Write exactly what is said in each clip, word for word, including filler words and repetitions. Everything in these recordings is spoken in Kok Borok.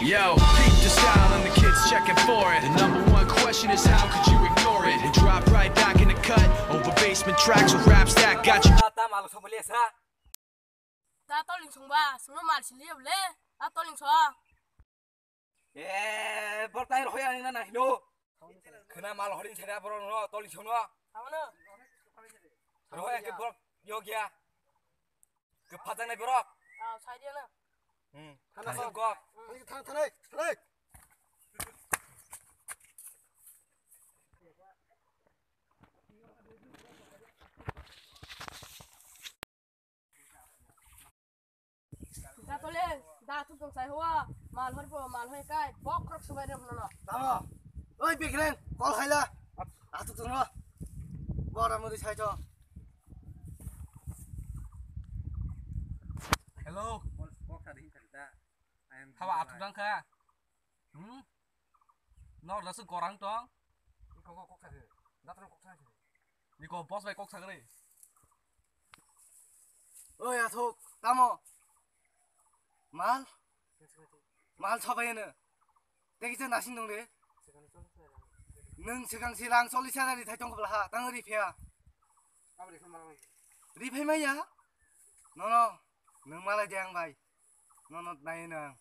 Yo, peep the style and the kids checking for it. The number one question is how could you ignore it? And drop right back in the cut over basement tracks with raps that got you. Ta malo sobo le sa. Ta toling songba, songno mal sili le. Ta toling so. Eh, bor tai roya ni na na hino. Khena mal horing sera bor no toling songno. Tamo no. Roya ke bor yo gya. Ke pajang nai borok. Ah, sai dia na. Hmm. Thana thana kok. Thana thana thana. Da tole, da tu tong sai hoa, mal hor po, mal hoi kai, bok krok subai re hlono. Tamo. Oi, Bikren, kol khaila. Atuk tong no. Bora mudi sai to. Hello. Haba atuk dang kha. Hmm? Nor dasu korang tong. Iko kok kok sakhe. Datro kok sakhe. Iko boss bai kok sakre. Oi athok, tamo. Mal? Mal sabai no. Tegi je nasing dong de. Nung segang silang choli salary thai tong bla ha, tang ri phia. Ri phai maya. No no. Nung malai de ang bai. No no nai nang.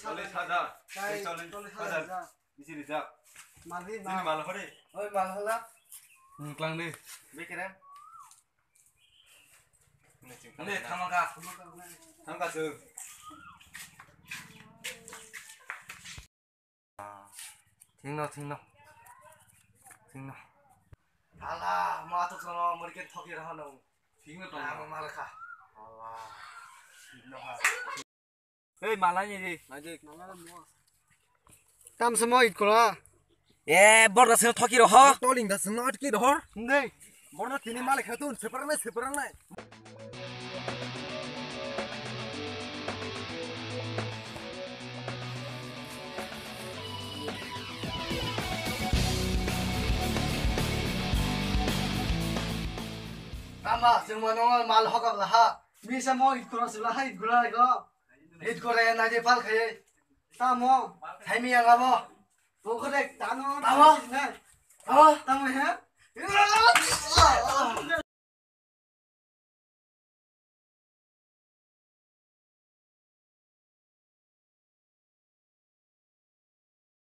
Cholish hajar. Cholish hajar. Bisi rijak. Chini mal hori. Oi, mal hala. Nuklang di. Bekerem. Ini thamaka. Thamaka su. Thingno, thingno. Thingno. Hala, ma to sono moriken thoki raha no. Thingno to. Ah, ma malkha. Hala. Thingno ha. Ei, malai ni di. Majik. Tam samo it kora. Eh, borda sino thoki roho. Toling da sino atki roho. Nei. Borda tini malai khatun, separang nai, separang nai. Tama, chwng mano mal hokak laha. Misa mo it kora sila ha it kora ko. It kora ya naje pal khaye. Tamo. Thaimi yang abo. Pokore tano. Tamo. Tamo. Tamo he.